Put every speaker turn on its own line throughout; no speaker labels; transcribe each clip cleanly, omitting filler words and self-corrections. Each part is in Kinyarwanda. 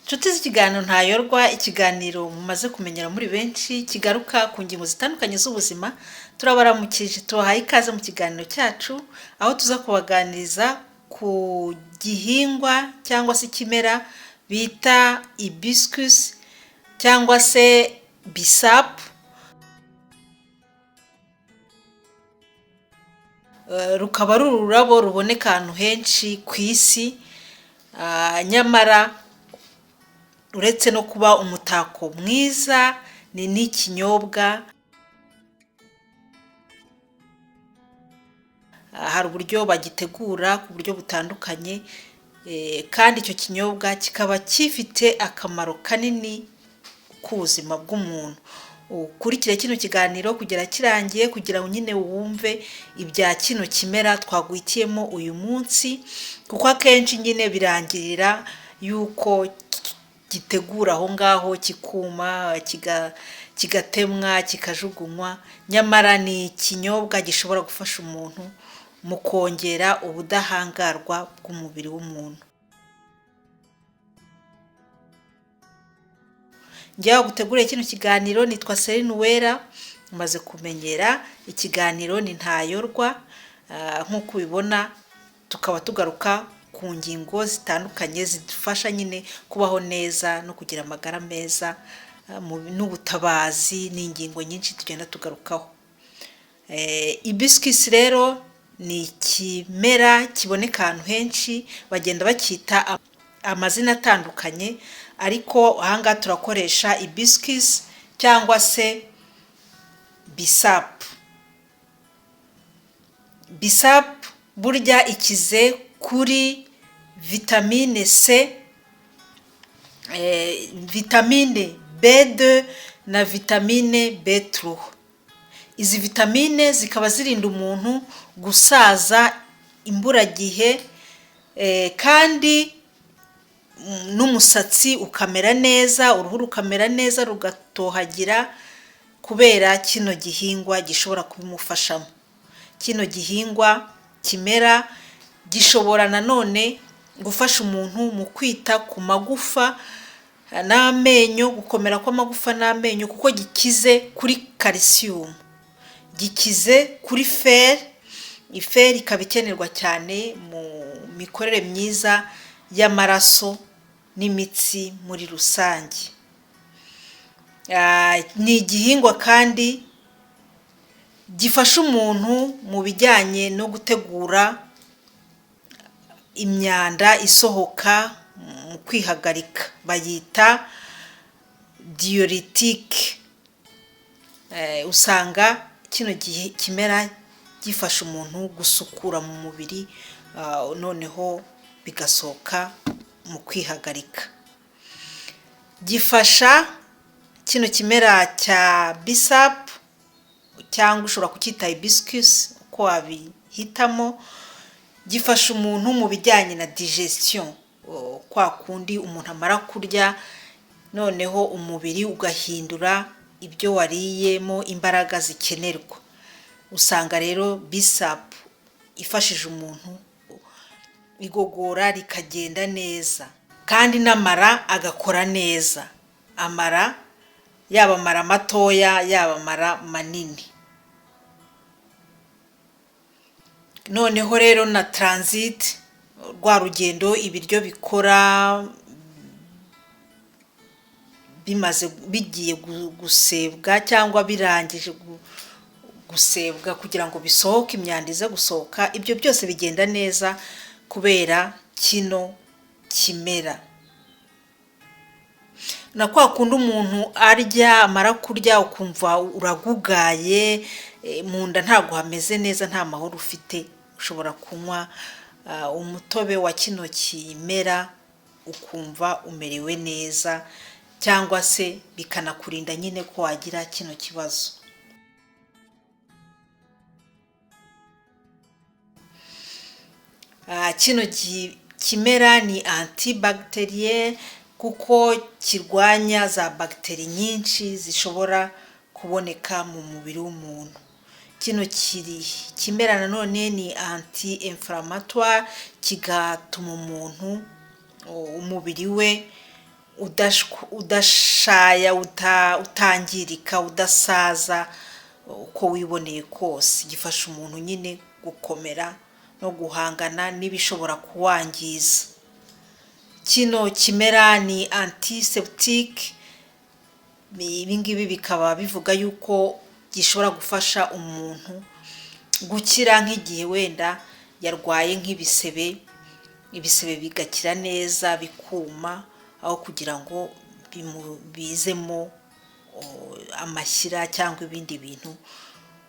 Nshuti z'ikiganiro Ntayorwa, ikiganiro mumaze kumenyera muri benshi kigaruka ku ngingo zitandukanye z'ubuzima, turabaramukije, tubahaye ikaze mu kiganiro cyacu, aho tuza kubaganiriza ku gihingwa cyangwa se ikimera bita hibiscus cyangwa se bisapu. Rukaba ari ururabo ruboneka ahantu henshi ku isi, nyamara uretse no kuba umutako mwiza ni n'ikinyobwa. Hari uburyo bagitegura ku buryo butandukanye, kandi icyo kinyobwa kikaba gifite akamaro kanini k'ubuzima bw'umuntu. Ukurikire kino kiganiro kugera kirangiye kugira ngo nyine wumve ibya kino kimera twaguhitiyemo uyu munsi, kuko akenshi nyine birangirira yuko gitegura aho ngaho kikuma, kigatemwa, kikajugunywa, nyamara ni ikinyobwa gishobora gufasha umuntu mu kongera ubudahangarwa bw'umubiri w'umuntu. Njyewe waguteguriye kino kiganiro nitwa Celine Uwera, umaze kumenyera ikiganiro ni Ntayorwa, nk'uko ubibona tukaba tugaruka ku ngingo zitandukanye zidufasha nyine kubaho neza no kugira amagara meza n'ubutabazi, ni ingingo nyinshi tugenda tugarukaho. Hibiscus rero ni ikimera kiboneka ahantu henshi, bagenda bacyita amazina atandukanye, ariko aha ngaha turakoresha hibiscus cyangwa se bisapu. Bisapu burya ikize kuri vitamine C, vitamine B2 na vitamine B3. Izi vitamine zikaba zirinda umuntu gusaza imburagihe, kandi n'umusatsi ukamera neza, uruhu rukamera neza rugatohagira, kubera kino gihingwa gishobora kubimufashamo. Kino gihingwa kimera gishobora nanone gufasha umuntu mu kwita ku magufa n'amenyo, gukomera kw'amagufa n'amenyo, kuko gikize kuri kalisiyumu, gikize kuri feri, iferi ikaba ikenerwa cyane mu mikorere myiza y'amaraso n'imitsi muri rusange. Ni igihingwa kandi gifasha umuntu mu bijyanye no gutegura imyanda isohoka mu kwihagarika, bayita diuretique. Usanga kino kimera gifasha umuntu gusukura mu mubiri, noneho bigasohoka mu kwihagarika. Gifasha kino kimera cya bisapu cyangwa ushobora kucyita hibiscus uko wabihitamo, gifasha umuntu mu bijyanye na digestion, kwa kundi umuntu amara kurya noneho umubiri ugahindura ibyo wariyemo imbaraga zikenerwa. Usanga rero bisapu ifashije umuntu igogora rikagenda neza, kandi n'amara agakora neza, amara yaba amara matoya yaba amara manini. Noneho rero na transit, rwa rugendo ibiryo bikora bimaze bigiye gusebwa cyangwa birangije gusebwa kugira ngo bisohoke, imyanda ize gusohoka, ibyo byose bigenda neza kubera kino kimera. Na kwa kundi umuntu arya, amara kurya ukumva uragugaye, mu nda ntabwo hameze neza, nta mahoro ufite, ushobora kunywa umutobe wa kino kimera ukumva umerewe neza, cyangwa se bikanakurinda nyine ko wagira kino kibazo. Kino kimera ni antibacterien kuko kirwanya za bagiteri nyinshi zishobora kuboneka mu mubiri w'umuntu. Kino kimera nanone ni anti inflammatoire, kigatuma umuntu umubiri we udashaya, utangirika, udasaza uko wiboneye kose. Gifasha umuntu nyine gukomera no guhangana n'ibishobora kuwangiza. Kino kimera ni antiseptique. Ibi ngibi bikaba bivuga yuko gishobora gufasha umuntu gukira nk'igihe wenda yarwaye nk'ibisebe, ibisebe bigakira neza bikuma, aho kugira ngo bizemo amashyira cyangwa ibindi bintu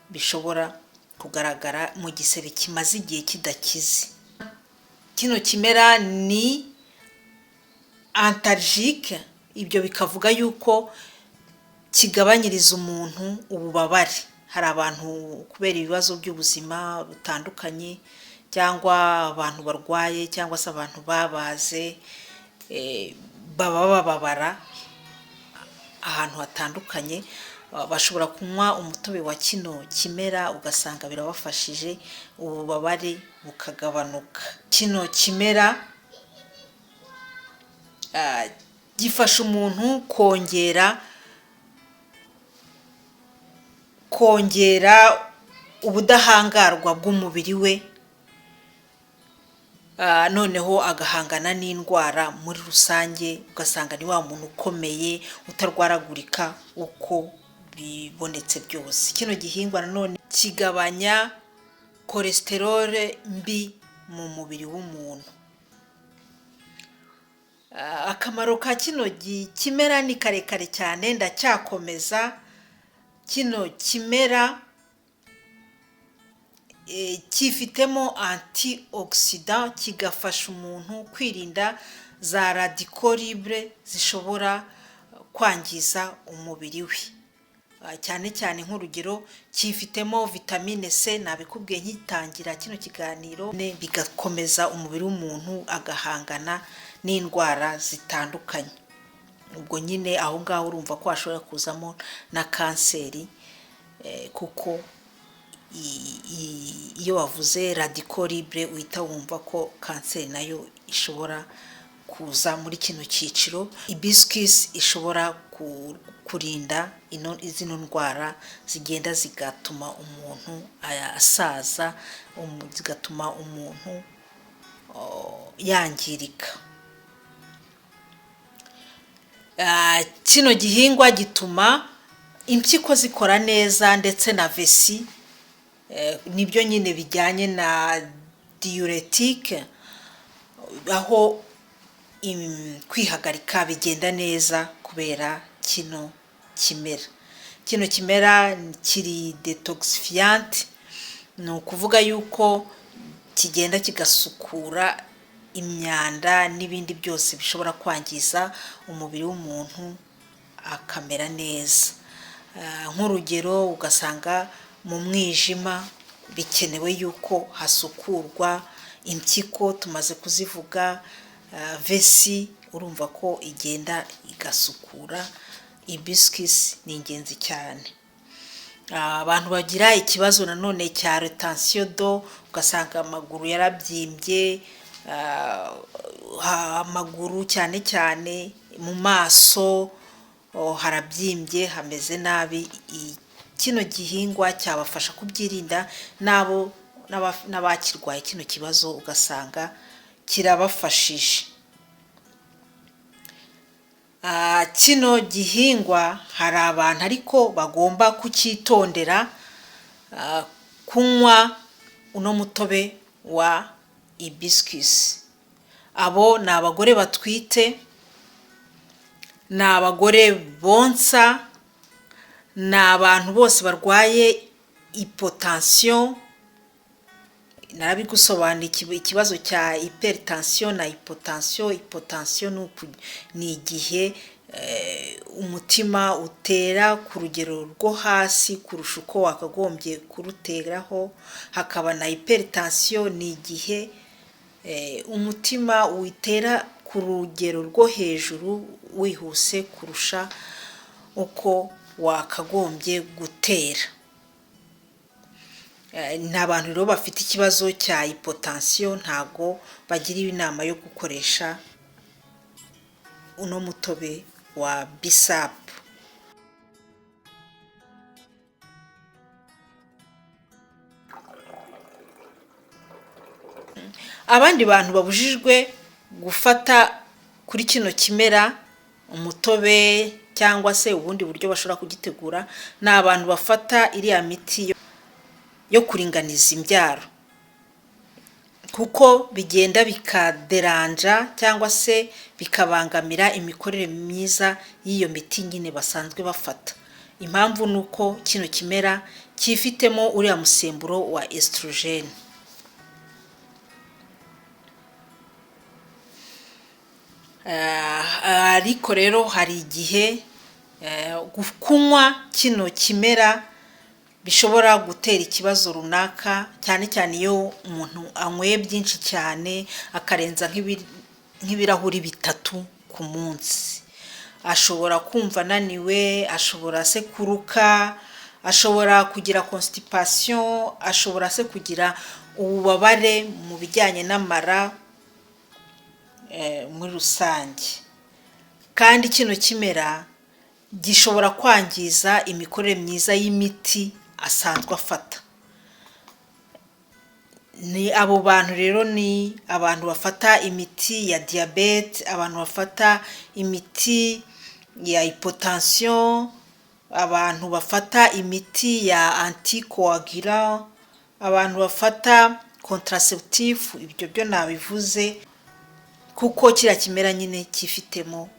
bishobora kugaragara mu gisebe kimaze igihe kidakize. Kino kimera ni antalgique, ibyo bikavuga yuko kigabanyiriza umuntu ububabare. Hari abantu kubera ibibazo by'ubuzima butandukanye, cyangwa abantu barwaye, cyangwa se abantu babaze, baba bababara ahantu hatandukanye, bashobora kunywa umutobe wa kino kimera ugasanga birabafashije, ububabare bukagabanuka. Kino kimera gifasha umuntu kongera ubudahangarwa bw'umubiri we, noneho agahangana n'indwara muri rusange, ugasanga ni wa muntu ukomeye utarwaragurika uko bibonetse byose. Kino gihingwa nanone kigabanya cholesterol mbi mu mubiri w'umuntu. Akamaro ka kino kimera ni karekare cyane, ndacyakomeza. Kino kimera cyifitemo antioxydant, kigafasha umuntu kwirinda za radicaux libres zishobora kwangiza umubiri we. Cyane cyane nk'urugero cyifitemo vitamine C, nabikubwiye nkitangira kino kiganiro, bigakomeza umubiri w'umuntu agahangana n'indwara zitandukanye. Ubwo nyine aho ngaho urumva ko hashobora kuzamo na kanseri, kuko iyo wavuze radicaux libres uhita wumva ko kanseri nayo ishobora kuza muri kino cyiciro. Hibiscus ishobora kurinda zino ndwara zigenda zigatuma umuntu asaza, zigatuma umuntu yangirika. Kino gihingwa gituma impyiko zikora neza ndetse na vessie, nibyo nyine bijyanye na diurétique, aho kwihagarika bigenda neza kubera kino kimera. Kino kimera kiri détoxifiante, ni ukuvuga yuko kigenda kigasukura imyanda n'ibindi byose bishobora kwangiza umubiri w'umuntu akamera neza. Nk'urugero ugasanga mu mwijima bikenewe yuko hasukurwa, impyiko tumaze kuzivuga, vessie urumva ko igenda igasukura. Hibiscus ni ingenzi cyane. Abantu bagira ikibazo nanone cya rétention d'eau, ugasanga amaguru yarabyimbye, amaguru cyane cyane mu maso harabyimbye hameze nabi, kino gihingwa cyabafasha kubyirinda, n'abo n'abakirwaye kino kibazo ugasanga kirabafashije. Kino gihingwa hari abantu ariko bagomba kucyitondera, kunywa uno mutobe wa hibiscus. Abo ni abagore batwite, ni abagore bonsa, ni abantu bose barwaye hypotension. Narabigusobanuriye ikibazo cya hypertension na hypotension. Hypotension ni igihe umutima utera ku rugero rwo hasi kurusha uko wakagombye kuruteraho, hakaba na hypertension, ni igihe umutima witera ku rugero rwo hejuru wihuse kurusha uko wakagombye gutera. Ni abantu rero bafite ikibazo cya hypotension ntabwo bagiriwe inama yo gukoresha Uno mutobe wa bisapu. Abandi bantu babujijwe gufata kuri kino kimera umutobe cyangwa se ubundi buryo bashobora kugitegura ni abantu bafata iriya miti yo kuringaniza imbyaro, kuko bigenda bikaderanja cyangwa se bikabangamira imikorere myiza y'iyo miti nyine basanzwe bafata. Impamvu ni uko kino kimera cyifitemo uriya musemburo wa estrogene. Ariko rero hari igihe kunywa kino kimera bishobora gutera ikibazo runaka, cyane cyane iyo umuntu anyweye byinshi cyane akarenza nk'ibirahuri 3 ku munsi. Ashobora kumva ananiwe, ashobora se kuruka, ashobora kugira constipation, ashobora se kugira ububabare mu bijyanye n'amara muri rusange. Kandi kino kimera gishobora kwangiza imikorere myiza y'imiti asanzwe afata. Ni abo bantu rero ni abantu bafata imiti ya diyabete, abantu bafata imiti ya hypotension, abantu bafata imiti ya anticoagulant, abantu bafata contraceptif, ibyo byo nabivuze, kuko kiriya kimera nyine cyifitemo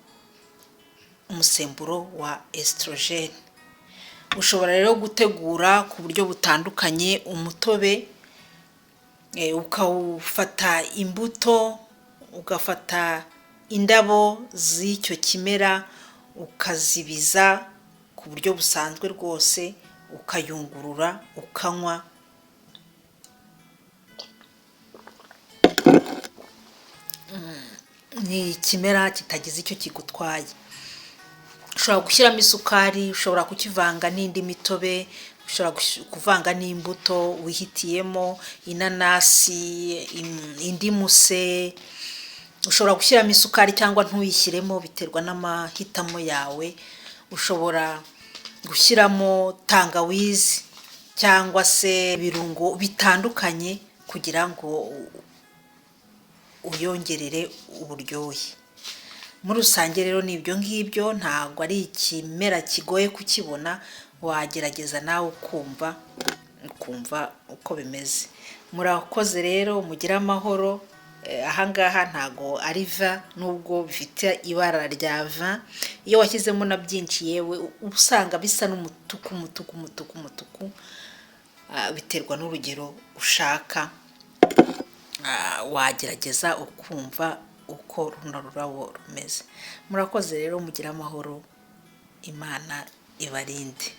umusemburo wa estrogene. Ushobora rero gutegura ku buryo butandukanye umutobe, ukawufata imbuto, ugafata indabo z'icyo kimera ukazibiza ku buryo busanzwe rwose, ukayungurura ukanywa. Ni ikimera kitagize icyo kigutwaye. Ushobora gushyiramo isukari, ushobora kukivanga n'indi mitobe, ushobora kuvanga n'imbuto wihitiyemo, inanasi, indimu se, ushobora gushyiramo isukari cyangwa ntuyishyiremo biterwa n'amahitamo yawe. Ushobora gushyiramo tangawizi cyangwa se ibirungo bitandukanye kugira ngo uyongerere uburyohe. Muri rusange rero ni ibyo ngibyo, ntabwo ari ikimera kigoye kukibona, wagerageza nawe ukumva uko bimeze. Murakoze rero, mugire amahoro. Ahangaha ntago ari va, nubwo bifite ibara rya va, iyo washyizemo na byinshi yewe usanga bisa n'umutuku umutuku umutuku umutuku, biterwa n'urugero ushaka. Wagerageza ukumva uko runo rurabo rumeze. Murakoze rero, mugire amahoro, Imana ibarinde.